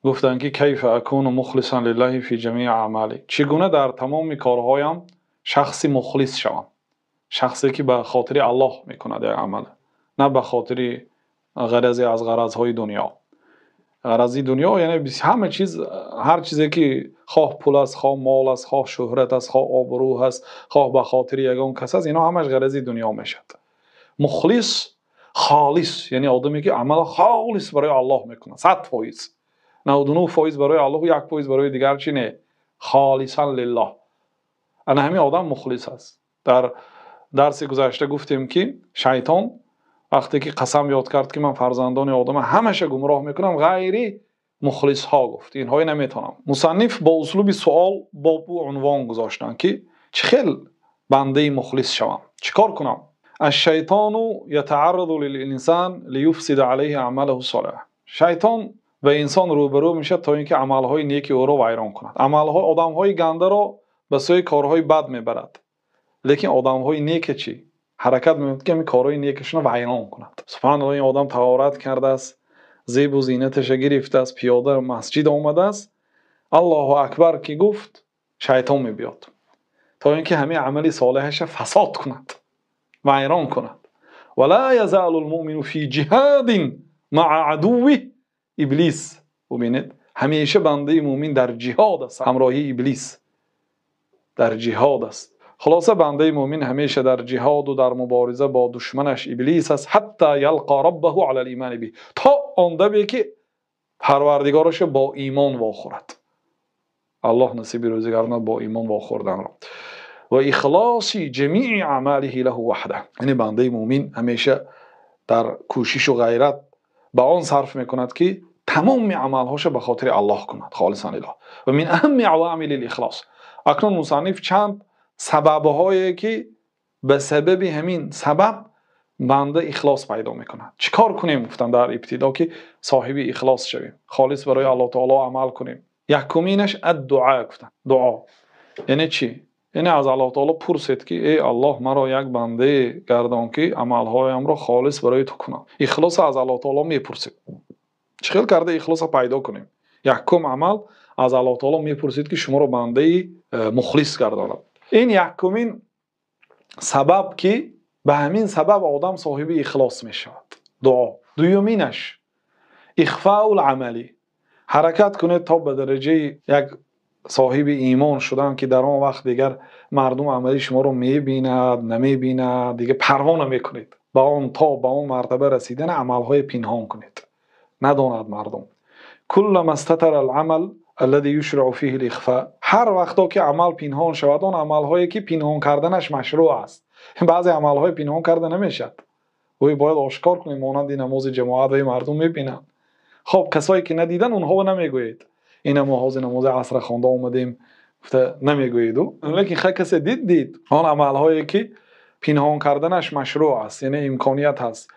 Гуфтанд ки كيف أكون مخلصا لله في جميع أعمالي, чӣ гуна дар тамоми корҳоям шахси мухлис шавам, шахсе ки ба хотири Аллоҳ мекунад як амал, на ба хотири ғаразе аз ғаразҳои дунё. Ғарази дунё яъне ҳама чиз, ҳар чизе ки хоҳ пул аст, хоҳ мол аст, хоҳ шӯҳрат аст, хоҳ обрӯ ҳаст, хоҳ ба хотири ягон кас аст, инҳо ҳамаш ғарази дунё мешавад. Мухлис, холис, яъне одаме ки амалро холис барои Аллоҳ мекунад, 100%, 99% барои Аллоҳ, 1% барои дигар чӣ не, خالصا لله. Ана ҳамин одам мухлис аст. Дар дарси гузашта гуфтем, ки шайтон вақте ки қасам ёд кард, ки ман фарзандони одама ҳамаша гумроҳ мекунам, ғайри мухлисҳо, гуфт, инҳое наметавонам. Мусанниф бо услуби суол бобу унвон гузоштанд, ки чӣ хел бандаи мухлис шавам, чӣ кор кунам? الشيطان يتعرض للإنسان ليفسد عليه أعماله الصالحة. Шайтон ба инсон рӯбарӯ мешавад, то ин ки амалҳои неки ӯро вайрон кунад. Амалҳо одамҳои гандаро ба сӯи корҳои бад мебарад, лекин одамҳои неке чӣ ҳаракат мекунад, ки ҳамин корҳои некашонро вайрон кунад. Субҳаналлоҳ, ин одам таҳорат кардааст, зебу зинаташа гирифтааст, пиёда масҷид омадааст, Аллоҳу акбар ки гуфт, шайтон мебиёд, то ин ки ҳамин амали солеҳаша фасод кунад, вайрон кунад. ولا يزال المؤمن في جهاد مع عدوه إبليس. Бубинед, ҳамеша бандаи мӯмин дар ҷиҳод аст, ҳамроҳии иблис дар ҷиҳод аст. Хулоса, бандаи мӯмин ҳамеша дар ҷиҳоду дар мубориза бо душманаш иблис аст, حتى يلقى ربه على الإيمان به, то он даме ки парвардигорашо бо имон вохӯрад. Аллоҳ насиби рӯзӣ гардонад бо имон вохӯрданро. وإخلاص جميع أعماله له وحده. Яъне бандаи мӯмин ҳамеша дар кӯшишу ғайрат ба он сарф мекунад, ки тамоми амалҳоша ба хотири Аллоҳ кунад, خالصا لله. ومن أهم عوامل الإخلاص. Акнун мусанниф чанд сабабҳое, ки ба сабаби ҳамин сабаб банда ихлос пайдо мекунад. Чӣ кор кунем, гуфтанд, дар ибтидо, ки соҳиби ихлос шавем, холис барои Аллоҳ таоло амал кунем? Якуминаш الدعاء, гуфтанд. Дуо яъне чӣ? Яъне аз Аллоҳ таоло пурсед, ки эй Аллоҳ, маро як бандае гардон, ки амалҳоямро холис барои ту кунам. Ихлосро аз Аллоҳ таоло мепурсед. Чӣ хел карда ихлосро пайдо кунем? Якум амал, аз Аллоҳ таоло мепурсед, ки шуморо бандаи мухлис гардонад. Ин якумин сабаб, ки ба ҳамин сабаб одам соҳиби ихлос мешавад, дуо. Дуюминаш إخفاء العمل. Ҳаракат кунед то ба дараҷаи як соҳиби имон шудан, ки дар он вақт дигар мардум амали шуморо мебинад, намебинад, дигар парво намекунед. Ба он то ба он мартаба расидан амалҳои пинҳон кунед, надонад мардум. كلما استتر العمل الذي يشرع فيه الإخفاء, ҳар вақто ки амал пинҳон шавад, он амалҳое ки пинҳон карданаш машрӯъ аст. Баъзе амалҳои пинҳон карда намешавад, ӯ бояд ошкор кунем, монанди намози ҷамоат, ваи мардум мебинанд. Хоб, касое ки надидан, онҳоро намегӯед, ина мо ҳозир намози асра хонда омадем, гуфта намегӯеду, лекин хай, касе дид, дид. Он амалҳое ки пинҳон карданаш машрӯъ аст, яъне имконият ҳаст,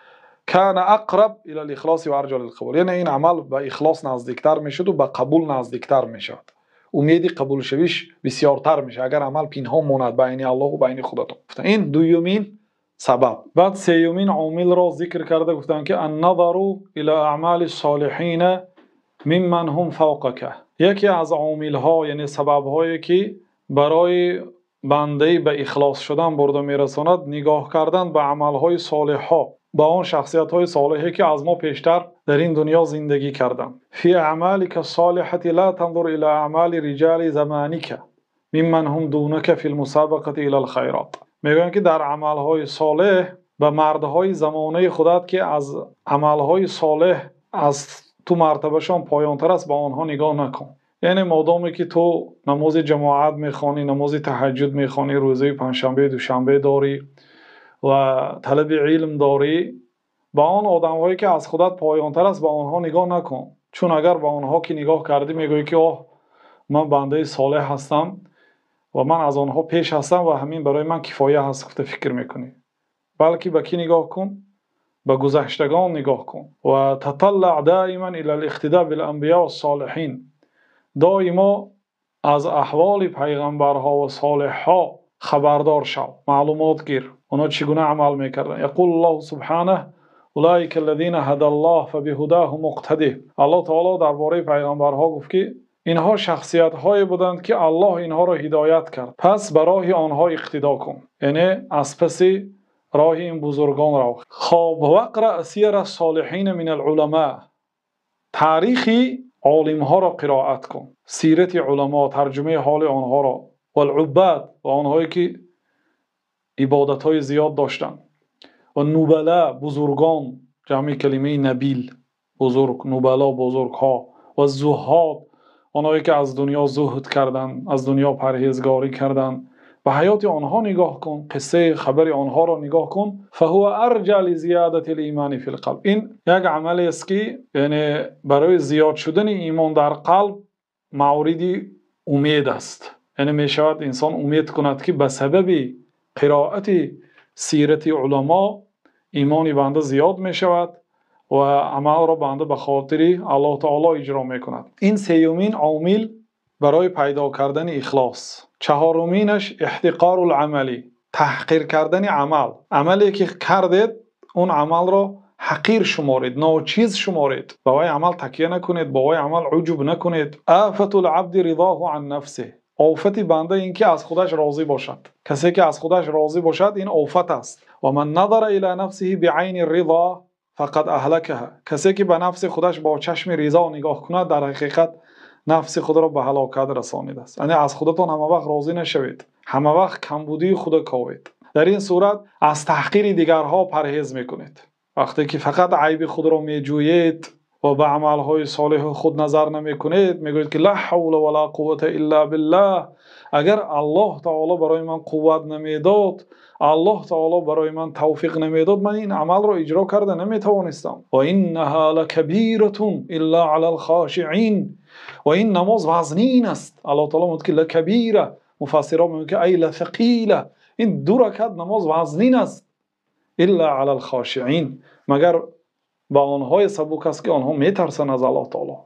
كان أقرب إلى الإخلاص وأرجى للقبول, яъне ин амал ба ихлос наздиктар мешуду ба қабул наздиктар мешавад, умеди қабулшавиш бисёртар мешавад, агар амал пинҳон монад байни Аллоҳу байни худатон. Ин дуюмин сабаб. Баъд сеюмин омилро зикр карда гуфтанд, ки النظر إلى أعمال الصالحين ممن هم فوقك. Яке аз омилҳо, яъне сабабҳое ки барои бандаи ба ихлос шудан бурда мерасонад, нигоҳ кардан ба амалҳои солеҳҳо, ба он шахсиятҳои солеҳе ки аз мо пештар дар ин дунё зиндагӣ карданд. في أعمالك الصالحة لا تنظر إلى أعمال رجال زمانك ممن هم دونك في المسابقة إلى الخيرات. Мегӯянд, ки дар амалҳои солеҳ ба мардҳои замонаи худат, ки аз амалҳои солеҳ аз ту мартабашон поёнтар аст, ба онҳо нигоҳ накун. Яъне модоме ки ту намози ҷамоат мехонӣ, намози таҳаҷҷуд мехонӣ, рӯзаи панҷшанбе, душанбе дорӣ ва талаби илм дорӣ, ба он одамҳое ки аз худат поёнтар аст, ба онҳо нигоҳ накун. Чун агар ба онҳо ки нигоҳ кардӣ, мегӯӣ, ки оҳ, ман бандаи солеҳ ҳастам ва ман аз онҳо пеш ҳастам ва ҳамин барои ман кифоя ҳаст, гуфта фикр мекунӣ. Балки ба кӣ нигоҳ кун? Ба гузаштагон нигоҳ кун. وتطلع دائما إلى الاقتداء بالأنبياء والصالحين. Доимо аз аҳволи пайғамбарҳо ва солеҳҳо хабардор шав, маълумот гир, онҳо чӣ гуна амал мекарданд. يقول الله سبحانه أولئك الذين هدى الله فبهداهم اقتده. Аллоҳ таъоло дар бораи паёмбарҳо гуфт, ки инҳо шахсиятҳое буданд, ки Аллоҳ инҳоро ҳидоят кард, пас ба роҳи онҳо иқтидо кун, яъне аз паси роҳи ин бузургон рав. Хоб, واقرأ سير الصالحين من العلماء, таърихи олимҳоро қироат кун, сирати уламо, тарҷумаи ҳоли онҳоро, والعباد, ва онҳое ки ибодатҳои зиёд доштанд, ва نبلاء, бузургон, ҷамъи калимаи نبيل, бузург, نبلاء, бузургҳо, ва زهاد, онҳое ки аз дунё зуҳд карданд, аз дунё парҳезгорӣ карданд. Ба ҳаёти онҳо нигоҳ кун, қиссаи хабари онҳоро нигоҳ кун. فهو أرجى لزيادة الإيمان في القلب. Ин як амалест, ки яъне барои зиёд шудани имон дар қалб мавриди умед аст. Яъне мешавад инсон умед кунад, ки ба сабаби қироати сирати уламо имони банда зиёд мешавад ва амалро банда ба хотири Аллоҳ таъоло иҷро мекунад. Ин сеюмин омил барои пайдо кардани ихлос. Чаҳоруминаш احتقار العمل, таҳқир кардани амал. Амале ки кардед, он амалро ҳақир шуморед, ночиз шуморед, ба вай амал такя накунед, бо вай амал уҷуб накунед. آفة العبد رضاه عن نفسه. Офати банда ин ки аз худаш розӣ бошад. Касе ки аз худаш розӣ бошад, ин офат аст. ومن نظر إلى نفسه بعين الرضا فقد أهلكها. Касе ки ба нафси худаш бо чашми ризо нигоҳ кунад, дар ҳақиқат нафси худро ба ҳалокат расонидааст. Яъне аз худатон ҳама вақт розӣ нашавед, ҳама вақт камбудии худа ковед. Дар ин сурат аз таҳқири дигарҳо парҳез мекунед. Вақте ки фақат айби худро меҷӯед ва ба амалҳои солеҳи худ назар намекунед, мегӯед ки لا حول ولا قوة إلا بالله, агар Аллоҳ таъоло барои ман қувват намедод, Аллоҳ таъоло барои ман тавфиқ намедод, ман ин амалро иҷро карда наметавонистам. وإنها لكبيرة إلا على الخاشعين. Ва ин намоз вазнин аст. Аллоҳ таъоло мегӯяд ки لكبيرة, муфассирон мегӯянд ки أي لثقيلة, ин ду ракат намоз вазнин аст. إلا على الخاشعين, магар ба онҳое сабук аст, ки онҳо метарсанд аз Аллоҳ таъоло.